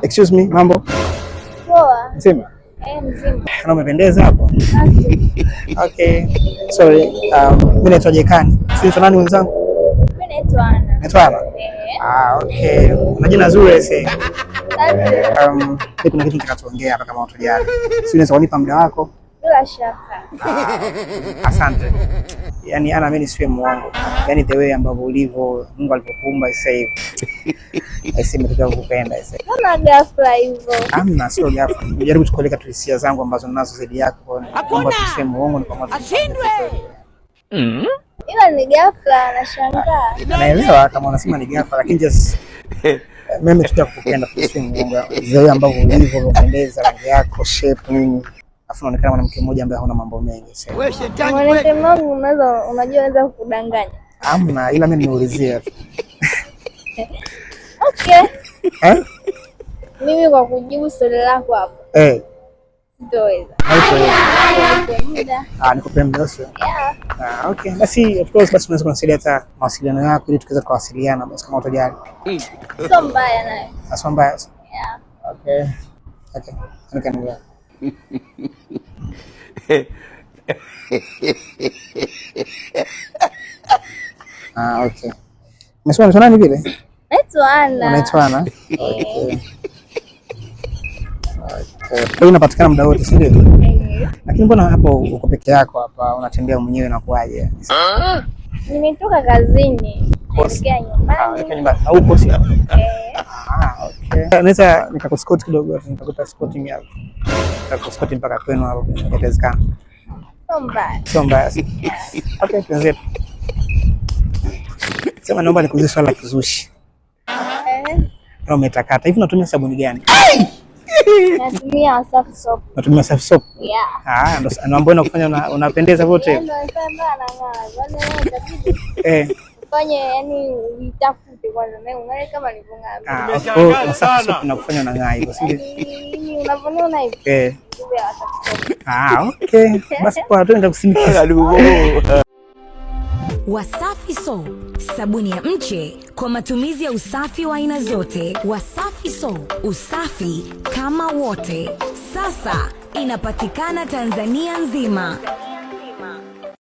Excuse me, mambo? Poa. Mzima? Eh, mzima. Na umependeza hapo. Okay. Sorry. Mimi naitwa Jekani. Sisi nani wenzangu? Mimi naitwa Ana. Naitwa Ana. Eh. Ah, okay. Una jina zuri ese. Asante. Mimi kuna kitu nataka tuongee hapa kama utojali. Si unaweza kunipa muda wako? Bila shaka. Asante. Yaani Ana, mimi nisiwe muongo. Yaani the way ambavyo ulivyo, Mungu alivyokuumba sasa hivi. Aisee, nimetokea kukupenda aisee. Kama ghafla hivyo. Hamna, sio ghafla. Nimejaribu tu kueleka tu hisia zangu ambazo ninazo zaidi yako. Naomba tuseme muongo ni kwamba Ashindwe. Ila ni ghafla, nashangaa. Naelewa kama unasema ni ghafla, lakini just mimi nimetokea kukupenda, tuseme muongo. The way ambavyo ulivyo, unapendeza, rangi yako, shape nini. Alafu unaonekana mwanamke mmoja ambaye hauna mambo mengi. Sasa. Wewe shetani wewe. Mwanamke wangu unaweza, unajua unaweza kukudanganya. Hamna, ila mimi nimeulizia tu. Okay. Eh? Mimi kwa kujibu swali lako hapo Eh, sitoweza. haitoweza. Nipe muda. Ah, nikupe muda sio? Yeah. Ah, okay. Basi of course basi unaweza kunisaidia hata mawasiliano yako ili tukiweza kuwasiliana basi kama utojali. Sio mbaya nayo. Sio mbaya. Yeah. Okay. Okay. Nikaendelea. Ah, okay. Umesema unaitwa nani vile? Naitwa Ana. Unaitwa Ana? Okay. Okay. Kwa hiyo unapatikana muda wote, si ndio? Eh. Lakini mbona hapo uko peke yako hapa unatembea mwenyewe na kuaje? Nimetoka kazini. Naelekea Ah, nyumbani. unaelekea nyumbani. Au uko si? Eh. Ah, okay. Naweza nikakuescort kidogo, nikakupa escorting hapo. Nikakuescort mpaka kwenu hapo inawezekana. Sio mbaya. Sio mbaya. Okay, tuanze. Sema naomba nikuulize swali la kizushi. Eh. Na umetakata. Hivi unatumia sabuni gani? Natumia Wasafi Soap. Unatumia Safi Soap? Yeah. Ah, ndo ndo ambayo inakufanya unapendeza vote. Ndio nasema nang'aa. Yaani wewe itabidi ufanye, yani uitafute kwanza. Na ung'are kama nilivyong'aa. Ah, Nimeshangaa kwa hiyo Wasafi sana. Soap inakufanya unang'aa hivyo, si ndio? Yaani unavyoniona hivi. Kumbe Wasafi Soap. Ah, okay. Basi poa, twende kusindikiza. Wasafi Soap, sabuni ya mche kwa matumizi ya usafi wa aina zote. Wasafi Soap, usafi kama wote. Sasa inapatikana Tanzania nzima.